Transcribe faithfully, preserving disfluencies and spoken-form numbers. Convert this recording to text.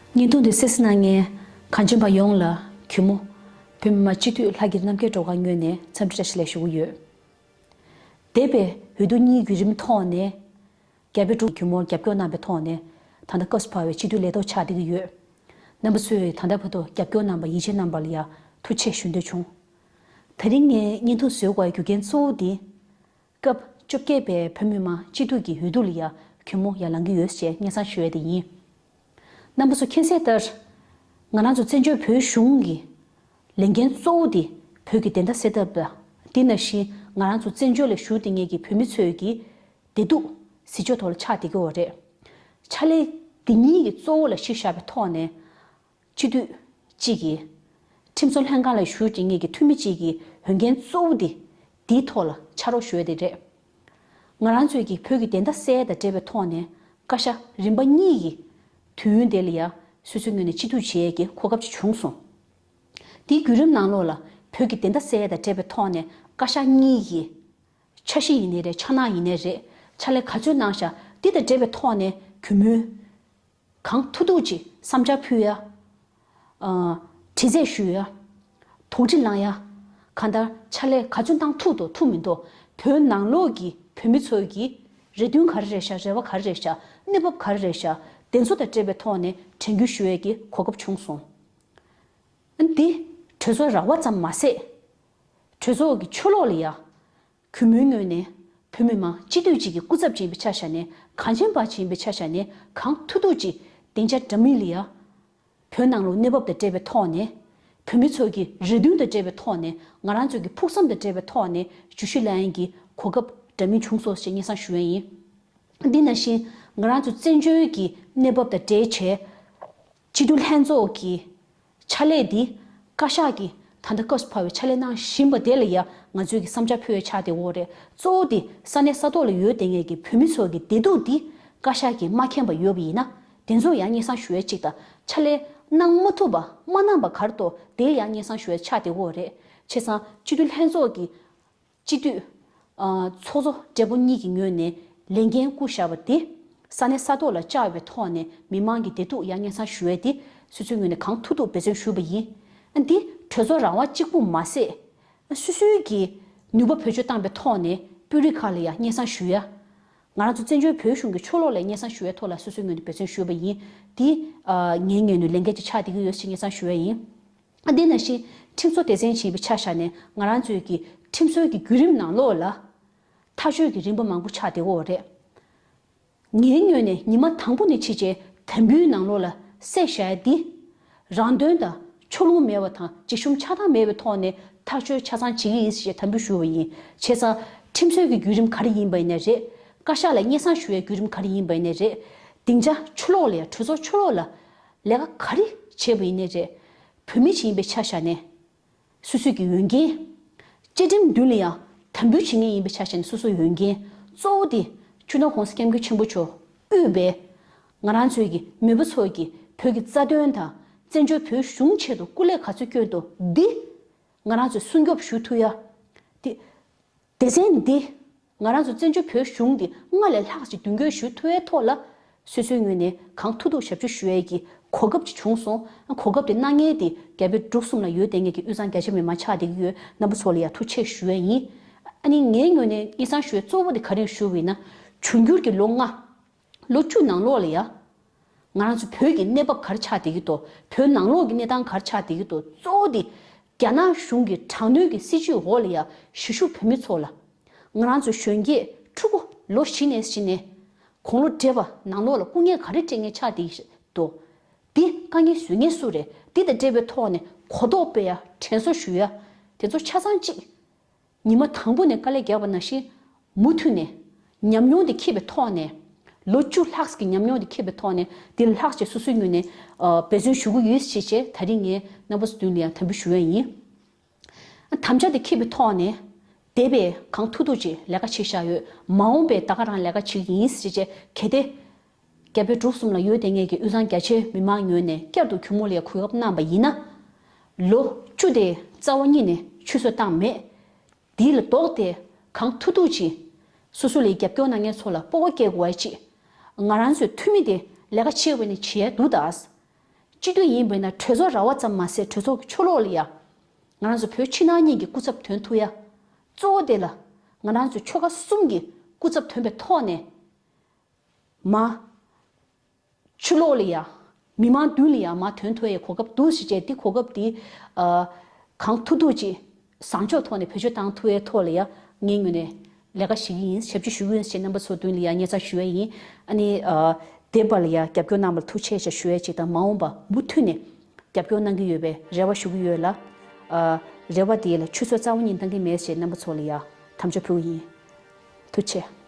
བརྙན་ཐུང་འདི་གསན་གཟིགས་གནང་མཁན་གངས་ཅན་པ་ཡོངས་ལ་གུས་མོ་བོད་མི་མང་སྤྱི་འཐུས་ལྷ་སྐྱིད་རྣམ་རྒྱལ་སྒྲོལ་དཀར་ངོས་ནས་འཚམས་འདྲི་བཀྲ་ཤིས་བདེ་ལེགས་ཞུ་གི་ཡོད། འདས་པའི་འོས་བསྡུ་གཉིས་བརྒྱུད་རིམ་ཐོག་ནས། རྒྱ་བལ་འབྲུག་གུས་མོར་རྒྱབ་སྐྱོར་གནང་བའི་ཐོག་ནས། ད་ལྟ་སྐབས་སུ་བབས་པའི་སྤྱི་འཐུས་ལས་ཐོག་ཆགས་བསྡད་ཀྱི་ཡོད། རྣམ་པ་ཚོས་ད་ལྟ་བར་དུ་རྒྱབ་སྐྱོར་གནང་བ་ཡིད་ཆེས་གནང་བ་ལ་ཡང་ཐུགས་རྗེ་ཆེ་ཞུ་འདོད་བྱུང་། དེ་རིང་ངས་བརྙན་ཐུང་བཟོ་དགོས་པའི་རྒྱུ་རྐྱེན་གཙོ་བོ་འདི། སྐབས་བཅོ་བརྒྱད་པའི་བོད་མི་མང་སྤྱི་འཐུས་ཀྱི་འོས་བསྡུ་ལ་ཡང་གུས་མོ་ཡར་ལངས་ཀྱི་ཡོད་ཅེས་སྙན་སེང་ཞུ་ཡས་དེ་ཡིན། རྣམ་པ་ཚོ་མཁྱེན་གསལ་ལྟར། ང་རང་ཚོ་བཙན་བྱོལ་བོད་གཞུང་གི་ལས་འགན་གཙོ་བོ་དེ་བོད་ཀྱི་བདེན་མཐའ་གསལ་ཐབས་དང་། དེ་ནང་བཞིན་ང་རང་ཚོ་བཙན་བྱོལ་ལ་བཞུགས་བསྡད་མཁན་གྱི་བོད་མི་ཚོའི་གི་བདེ་སྡུག་གཟིགས་ཕྱོགས་ཐོག་ལ་ཆགས་བསྡད་ཀྱི་ཡོད་རེད། ཕྱག་ལས་འདི་གཉིས་ཀྱི་གཙོ་བོ་ལ་གཞི་བཞག་པའི་ཐོག་ནས། སྤྱི་འཐུས་གཅིག་གིས། ཁྲིམས་བཟོ་ལྷན་ཁང་ལ་བཞུགས་བསྡད་མཁན་གྱི་འཐུས་མི་གཅིག་གི་འོས་འགན་གཙོ་བོ་དེ་འདིའི་ཐོག་ལ་ཕྱག་རོགས་ཞུ་ཡ་དེ་རེད། ང་རང་ཚོའི་གི་བོད་ཀྱི་བདེན་མཐའ་གསལ་དང་འབྲེལ་བའི་ཐོག་ནས་བཀའ་ཤག་རིམ་པ་གཉིས་ཀྱི་དུས་ཡུན་དེ་ལ་ཡ་སོ་སོའི་ངོས་ནས་སྤྱི་འཐུས་བྱེད་ཡས་ཀྱི་གོ་སྐབས་ཅིག་བྱུང་སོང་། དེའི་བརྒྱུད་རིམ་ནང་ལོགས་ལ་བོད་ཀྱི་བདེན་མཐའ་གསལ་དང་འབྲེལ་བའི་ཐོག་ནས་བཀའ་ཤག་གཉིས་ཀྱི་འཆར་གཞི་ཡིན་ནའི་རེད། འཆར་སྣང་ཡིན་ནའི་རེད། ཕྱག་ལས་ག་ཚོད་གནང་བཞག་འདི་དང་འབྲེལ་བའི་ཐོག་ནས་གུས་མོས། གང་ཐུབ་ཐུབ་ཅིག་བསམ་འཆར་ཕུལ་ཡ། ཨ། དྲི་རྩད་ཞུ་ཡ། དོགས་འདྲི་གནང་ཡ། གང་ལྟར་ཕྱག་ལས་ག་ཚོད་གནང་ཐུབ་འདུག་ཐུབ་མི་འདུག་བོད་ནང་ལོགས་ཀྱི་བོད་མི་ཚོ་གི་རེ་འདུན་ག་རེ་རེད་ཤག་རེ་བ་ག་རེ་རེད་ཤག་གནས་བབ་ག་རེ་རེད་ཤག་དེ་ཚོ་དང་འབྲེལ་བའི་ཐོག་ནས་དྲན་སྐུལ་ཞུ་ཡས་ཀྱི་གོ་སྐབས་བྱུང་སོང་། འདི་གྲོས་ཚོགས་ར་བ་ཙམ་མ་ཟད། གྲོས་ཚོགས་ཀྱི་ཕྱི་ལོགས་ལ་ཡ། གུས་མོའི་ངོས་ནས་བོད་མི་མང་སྤྱི་འཐུས་གཅིག་གི་སྐུ་ཚབ་ཅིག་ཡིན་པའི་ཆ་བཞག་ནས། གངས་ཅན་པ་ཅིག་ཡིན་པའི་ཆ་བཞག་ནས། གང་ཐུབ་ཐུབ་ཅིག་སྡིངས་ཆ་འདྲ་མིན་ལ་ཡ། བོད་ནང་ལོགས་གནས་བབ་དང་འབྲེལ་བའི་ཐོག་ནས། བོད་མི་ཚོ་གི་རེ་འདུན་དང་འབྲེལ་བའི་ཐོག་ནས། ང་རང་ཚོ་གི་ཕུགས་བསམ་དང་འབྲེལ་བའི་ཐོག་ནས་བརྗོད་གཞི་གླེང་ཡས་ཀྱི་གོ་སྐབས་འདྲ་མིན་བྱུང་སོང་ཞེས་སྙན་སེང་ཞུ་ཡས་ཡིན། འདི་ནང་བཞིན་ང་རང་ཚོ་བཙན་བྱོལ་གྱི་གནས་བབ་དང་འབྲེལ་བྱས། སྤྱི་འཐུས་ལྷན་ཚོགས་ཀྱི་ཕྱག་ལས་འདི་བཀའ་ཤག་གིས་ད་ལྟ་སྐབས་སུ་བབས་པའི་ཕྱག་ལས་གནང་བཞིན་པ་དེ་ལ་ཡ་ང་ཚོས་ཀྱི་བསམ་འཆར་ཕུལ་བའི་ཆ་དེ་འོ་རེད། གཙོ་བོ་དེ་ས་གནས་ས་ཐོག་ལ་ཡོད་བསྡད་མཁན་གྱི་བོད་མི་ཚོ་གི་བདེ་སྡུག་འདི་བཀའ་ཤག་གིས་མ་མཁྱེན་པ་ཡོད་པ་ཡིན་ན། དེ་ཚོ་ཡང་སྙན་སེང་ཞུ་ཡ་གཅིག་དང་། ཕྱག་ལས་གནང་མ་ཐུབ་པ་མ་གནང་པ་ག་རེ་འདུག་དེ་ཡང་སྙན་སེང་ཞུ་ཡ་ཆ་དེ་འོ་རེད། བྱས་ཙང་སྤྱི་འཐུས་ལྷན་ཚོགས་ཀྱི་སྤྱི་འཐུས། ཨ། ཚོགས་གཙོ་སྦྲེལ་པོ་གཉིས་ཀྱི་ངོས་ནས་ལས་འགན་བསྐུར་བཞག་པ་དེ་ས་གནས་ས་ཐོག་ལ་བཅར་བའི་ཐོག་ནས་མི་མང་གི་བདེ་སྡུག་ཡང་སྙན་སེང་ཞུ་ཡས་དེ་སོ་སོའི་ངོས་ནས་གང་ཐུབ་ཐུབ་འབད་བརྩོན་ཞུས་པ་ཡིན། འདི་གྲོས་ཚོགས་རང་དབང་གཅིག་པུ་མ་ཟད། སོ་སོའི་གི་ནུས་པ་བེད་སྤྱོད་བཏང་པའི་ཐོག་ནས་དཔོན་རིགས་ཁག་ལ་ཡང་སྙན་སེང་ཞུ་ཡ། ང་རང་ཚོ་བཙན་བྱོལ་བོད་གཞུང་གི་ཕྱོགས་ལོགས་ལ་སྙན་སེང་ཞུ་ཡའི་ཐོག་ལ་སོ་སོའི་ངོས་ནས་འབད་བརྩོན་ཞུས་པ་ཡིན། འདི། ཨ། ངའི་ངོས་ནས་ལས་འགན་ཅིག་ཆགས་བསྡད་ཀྱི་ཡོད་ཅེས་སྙན་སེང་ཞུ་ཡ་ཡིན། ཨ། དེ་ནང་བཞིན་ཁྲིམས་བཟོ་སྡེ་ཚན་ཞིག་ཡིན་པའི་ཆ་བཞག་ནས་ང་རང་ཚོའི་གི་ཁྲིམས་བཟོའི་གི་བརྒྱུད་རིམ་ནང་ལོགས་ལ་ཐག་གཅོད་ཀྱི་རིམ་པ་མང་པོ་ཆགས་བསྡད་ཡོད་རེད། ངའི་ངོས་ནས་ཉི་མ་དང་པོ་ནས་ཕྱིན་ཆད་དམ་འབུལ་ནང་ལོགས་ལ་གསལ་བཞག་ཡ་འདི། རང་དོན་དང་ཕྱོགས་ལྷུང་མེད་པ་དང་འཇིགས་ཞུམ་ཆགས་སྡང་མེད་པའི་ཐོག་ནས་ཐག་གཅོད་ཆ་ཚང་བྱེད་ཀྱི་ཡིན་ཞེས་དམ་འབུལ་ཞུ་བ་ཡིན། བྱས་ཙང་ཁྲིམས་བཟོའི་གི་བརྒྱུད་རིམ་ག་རེ་ཡིན་པ་ཡིན་ནའི་རེད། བཀའ་ཤག་ལ་སྙན་སེང་ཞུ་བའི་བརྒྱུད་རིམ་ག་རེ་ཡིན་པ་ཡིན་ནའི་རེད། སྡིངས་ཆ་ཕྱི་ལོགས་ལ་ཡ་གྲོས་ཚོགས་ཕྱི་ལོགས་ལ། ལས་ཀ་ག་རེ་བྱས་པ་ཡིན་ནའི་རེད། བོད་མི་ཞིག་ཡིན་པའི་ཆ་བཞག་ནས། སོ་སོའི་གི་འོས་འགན། བཅའ་ཁྲིམས་མདུན་ལ་ཡང་དམ་འབུལ་བྱེད་མཁན་ཡིན་པའི་ཆ་བཞག་ནས་སོ་སོའི་འོས་འགན་གཙོ་བོ་དེ་སྤྱི་ནོར་༸གོང་ས་༸སྐྱབས་མགོན་ཆེན་པོ་མཆོག་དབུས་པའི་ང་རང་ཚོའི་གི་མོས་པ་ཚོ་གི་བོད་ཀྱི་རྩ་དོན་དང་བཙན་བྱོལ་བོད་གཞུང་ཆེད་དུ་སྐུ་ལས་ག་ཚོད་བསྐྱོན་འདུག་འདི་ང་རང་ཚོས་སྲུང་སྐྱོབ་ཞུ་ཐུབ་ཡ། དེ། སྡེ་ཚན་འདི། ང་རང་ཚོ་བཙན་བྱོལ་བོད་གཞུང་འདི་སྔར་ལས་ལྷག་ཅིག་མདུན་སྐྱོད་ཞུ་ཐུབ་པའི་ཐོག་ལ། སོ་སོའི་ངོས་ནས་གང་ཐུབ་ཐུབ་ཞབས་ཞུ་ཞུ་ཡས་ཀྱི་གོ་སྐབས་ཅིག་བྱུང་སོང་། གོ་སྐབས་དེ་གནང་མཁན་དེ་རྒྱ་བལ་འབྲུག་གསུམ་ལ་ཡོད་བསྡད་མཁན་གྱི་དབུས་གཙང་རྒྱ་ཆེ་མི་མང་ཆགས་བསྡད་ཀྱི་ཡོད། རྣམ་པ་ཚོ་ལ་ཡང་ཐུགས་རྗེ་ཆེ་ཞུ་ཡས་ཡིན། ཨ་ནི་ངའི་ངོས་ནས་སྙན་སེང་ཞུ་ཡས་གཙོ་བོ་དེ་ག་རེ་ཞུ་བ་ཡིན་ན། འབྱུང་འགྱུར་གྱི་ལོ་ལྔ། ལོ་བཅུ་ནང་ལོགས་ལ་ཡ། ང་རང་ཚོ་བོད་ཀྱི་གནས་བབ་ག་རེ་ཆགས་བསྡད་ཀྱི་འདུག་བོད་ནང་ལོགས་ཀྱི་གནས་སྟངས་ག་རེ་ཆགས་བསྡད་ཀྱི་འདུག་གཙོ་བོ་དེ། རྒྱ་ནག་གཞུང་གི་དྲག་གནོན་གྱི་སྲིད་བྱུས་འོག་ལ་ཡ་གཞིས་བཞུགས་བོད་མི་ཚོ་ལ། ང་རང་ཚོ་གཞོན་སྐྱེས་ཕྲུ་གུ་ལོ་བཞི་ནས་བཞི་ནས་དགུང་ལོ་བགྲེས་པ་ནང་ལོགས་ལ་སྐུ་ངལ་ག་རེ་སྤྲད་མཁན་ཆགས་བསྡད་ཀྱི་འདུག་འདི་དཀའ་ངལ་བཟོ་མཁན་སུ་རེད། འདི་དང་འབྲེལ་བའི་ཐོག་ནས་གོ་རྟོགས་སྤེལ་ཡ། དྲན་གསོ་ཞུ་ཡ། དེ་ཚོ་ཆ་ཚང་གཅིག་ཉི་མ་དང་པོ་ནས་དཀའ་ལས་བརྒྱབ་པ་ནང་བཞིན། མུ་མཐུད་ནས་ཉམས་མྱོང་དེ་འཁྱེར་བའི་ཐོག་ནས། ལོ་བཅུ་ལྷག་ཙམ་གྱི་ཉམས་མྱོང་དེ་འཁྱེར་བའི་ཐོག་ནས། དེ་ལྷག་ཅིག་སོ་སོའི་ངོས་ནས་ཨ། འབད་བརྩོན་ཞུ་གི་ཡོད་ཅེས་བྱས། ད་རིང་ངས་རྣམ་པ་ཚོའི་མདུན་ལ་ཡང་དམ་འབུལ་ཞུ་ཡ་ཡིན། དམ་བཅའ་དེ་འཁྱེར་བའི་ཐོག་ནས། འདས་པའི་གང་ཐུབ་ཐུབ་ཅིག་ལས་ཀ་བྱས་བཞག་ཡོད། མ་འོངས་པའི་ད་ག་རང་ལས་ཀ་བྱེད་ཀྱི་ཡིན་ཅེས་བྱས། གལ་ཏེ། རྒྱ་བལ་འབྲུག་གསུམ་ལ་ཡོད་བསྡད་མཁན་གྱི་དབུས་གཙང་རྒྱ་ཆེའི་མི་མང་ངོས་ནས་བསྐྱར་དུ་གུས་མོ་ལ་གོ་སྐབས་གནང་བ་ཡིན་ན། ལོ་བཅུ་དེ་རྩ་བ་ཉིད་ནས་ཆུད་ཟོས་བཏང་མེད། དེ་ལ་ལྡོག་སྟེ་གང་ཐུབ་ཐུབ་ཅིག་སོ་སོ་ལ་རྒྱབ་སྐྱོར་གནང་མཁན་ཚོ་ལ་སྤོབས་པ་སྐྱེ་དགོས་པ་ཅིག་ང་རང་ཚོའི་འཐུས་མི་དེ་ལས་ཀ་བྱེད་དགོས་ནས་བྱས་འདུག་ད། སྤྱི་འཐུས་ཡིན་པས་ན་གྲོས་ཚོགས་ར་བ་ཙམ་མ་ཟད་གྲོས་ཚོགས་ཀྱི་ཕྱོགས་ལྷུང་ལ་ཡ། ང་རང་ཚོ་བོད་ཕྱི་ནང་གཉིས་ཀྱི་སྐུ་ཚབ་ཐོན་ཐུབ་ཡ། གཙོ་བོ་དེ་ལ། ང་རང་ཚོ་ཆོལ་ཁ་གསུམ་གྱི་སྐུ་ཚབ་ཐོན་པའི་ཐོག་ནས། མ། ཕྱི་ལོགས་ལ་ཡ། མི་མང་མདུན་ལ་ཡ་མ་ཐོན་ཐུབ་ཡའི་གོ་སྐབས་འདུག་ཟེར་བྱས་དེ་གོ་སྐབས་དེ། ཨ། གང་ཐུབ་ཐུབ་ཅིག་བཟང་ཕྱོགས་ཐོག་ནས་བེད་སྤྱོད་བཏང་ཐུབ་ཡའི་ཐོག་ལ་ཡ་ངའི་ངོས་ནས་ལས་ཀ་བྱེད་ཀྱི་ཡིན། ཞབས་ཕྱི་ཞུ་གི་ཡིན་ཞེས་རྣམ་པ་ཚོའི་མདུན་ལ་ཡ་སྙན་སེང་ཞུ་ཡ་ཡིན། ཨ་ནི། ཨ། འདས་པ་ལ་ཡ་རྒྱབ་སྐྱོར་གནང་བར་ཐུགས་རྗེ་ཆེ་ཞུ་ཡ་ཅིག་དང་མ་འོངས་པ་མུ་མཐུད་ནས་རྒྱབ་སྐྱོར་གནང་གི་ཡོད་པའི་རེ་བ་ཞུ་གི་ཡོད་ལ། ཨ། རེ་བ་དེ་ལ་ཆུད་ཟོས་རྩ་བ་ཉིད་གཏང་གི་མེད་ཞེས་རྣམ་པ་ཚོ་ལ་ཡ་དམ་བཅའ་ཕུལ་གི་ཡིན། ཐུགས་རྗེ་ཆེ།